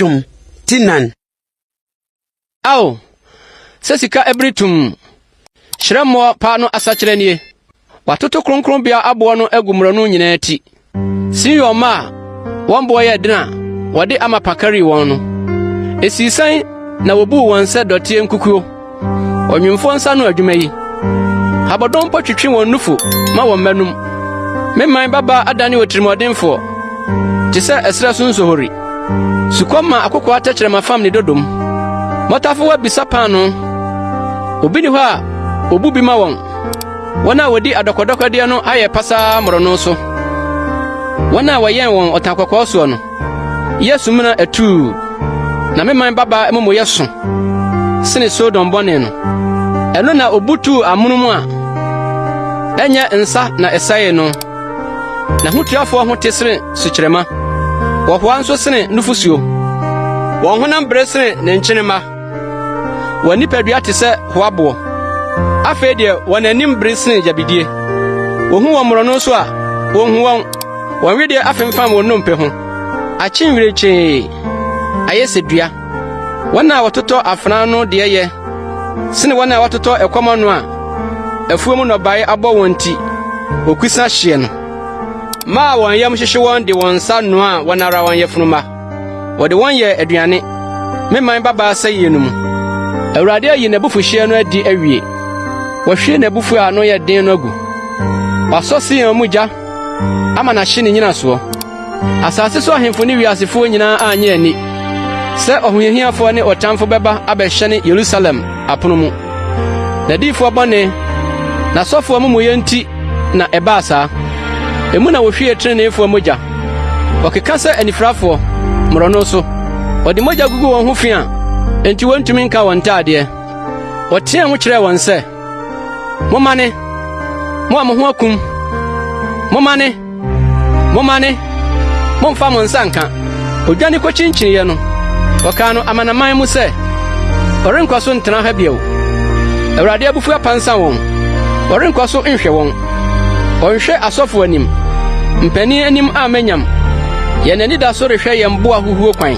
Dwom ti nan. Ao, sɛ sika abiri tumm, hyerɛmmoɔ pa no asakyera nie! Wɔatoto kronkronbea aboɔ no agu mmorɔno nyinaa ti. Sion mma a wɔn boɔ yɛ den a wɔde amapa karii wɔn no, esii sɛn na wobuu wɔn sɛ dɔteɛ nkukuo, ɔnwemfoɔ nsa ano adwuma yi? Habɔdɔm mpo twetwe wɔn nufu ma wɔn mma num. Me man babaa adane otirimɔdenfoɔ, te sɛ ɛserɛ so nsohori. Sukɔm ma akokoaa tɛkyerɛma fam ne dodom. Mmɔtafowa bisa paanoo. Obi nni hɔ a obu bi ma wɔn. Wɔn a wɔdi adɔkɔdɔkɔdeɛ no ayɛ pasaa mmorɔno so. Wɔn a wɔyɛn wɔn ɔtankɔkɔɔ soɔ no yɛ sumina atuu. Na me man babaa amumuyɛ so sene Sodom bɔne no. Ɛno na obutuu amono mu a ɛnyɛ nsa na ɛsɛee no. N'ahotuafoɔ ho te sene sukyerɛmma, wɔhoa nso sene nufusuo. Wɔn honam bere sene nnenkyenemma, wɔn nipadua te sɛ hoaboɔ. Afei deɛ wɔn anim bere sene gyabidie. Wohu wɔn mmorɔno so a, wonhu wɔn. Wɔn wedeɛ afemfam wɔn nnompe ho, akye nwirekyee, ayɛ sɛ dua. Wɔn a wɔtotɔ afena ano deɛ yɛ sene wɔn a wɔatotɔ ɛkɔm ano a afuo mu nnɔbae abɔ wɔn nti wɔkusa hyeɛ no. Mmaa a wɔn yam hyehye wɔn de wɔn nsa noaa wɔn ara wɔn yafunu mma. Wɔde wɔn yɛɛ aduane, me man babaa sɛeɛ no mu. Awurade ayi n'abufuhyeɛ no adi awie. Wahwie n'abufuo a ano yɛ den no agu. Wasɔ Sion mu gya ama no ahye ne nnyinasoɔ. Asase so ahemfo ne wiasefoɔ nyinaa annye anni sɛ ɔhohiahiafoɔ ne ɔtamfo bɛba abɛhyɛne Yerusalem apono mu. N'adiyifoɔ bɔne, n'asɔfoɔ amumuyɛ nti na ɛbaa saa. Emu na wohwiee treneefoɔ mogya. Wɔkeka sɛ anifirafoɔ, mmorɔno so. Wɔde mogya gugu wɔn ho fi a enti wontumi nka wɔn ntadeɛ. Wɔteɛɛ mu kyerɛɛ wɔn sɛ, Mommane, mo a mo ho akum! Mommane! Mommane! Mommfa mo nsa nka! Odwane kokyinkyiniiɛ no, wɔkaa no amanaman mu sɛ, Ɔrenkɔ so ntena ha bio. Awurade abufuw apansam wɔn, ɔrenkɔ so nhwɛ wɔn. Ɔnhwɛ asɔfo anim, mpanyin anim amma nyam. Yɛn ani da so rehwɛ yɛn boa huhuo kwan.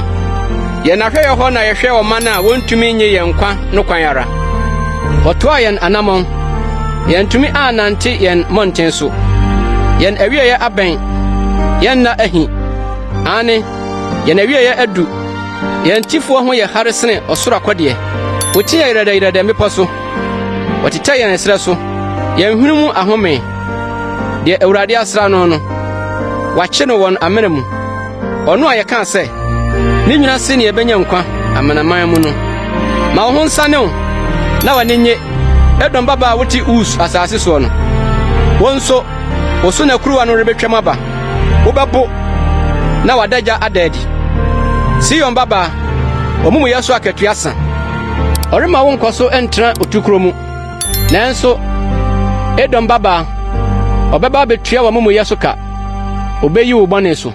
Yɛn ahwɛyɛ hɔ na yɛhwɛ ɔman a wontumi nnye yɛn nkwa no kwan ara. Wɔtoaa yɛn anammɔn, yɛantumi annante yɛn mmɔnten so. Yɛn awiei abɛn, yɛn nna ahi. Aane, yɛn awiei adu. Yɛn tifoɔ ho yɛ hare sene ɔsoro akɔdeɛ. Wɔti yɛn yerɛdɛ mmepɔ so, wɔtetɛ yɛn ɛserɛ so. Yɛn hwene mu ahome, deɛ Awurade asra no no, wɔakye no wɔn amena mu. Ɔno a yɛkaa sɛ, Ne nwunu ase na yebenya nkwa amanaman mu no. Ma wo ho nsane wo, na w'ani nnye, Edom babaa a wote Us asase soɔ no. Wo nso, wo so na kuruwa no rebetwam aba. Wobɛbo, na w'adagya ada adi. Sion babaa, w'amumuyɛ so akatua sa. Ɔremma wo nkɔ so ntra otukoro mu. Nanso, Edom babaa, ɔbɛba abetua w'amumuyɛ so ka. Obeyi wo bɔne so.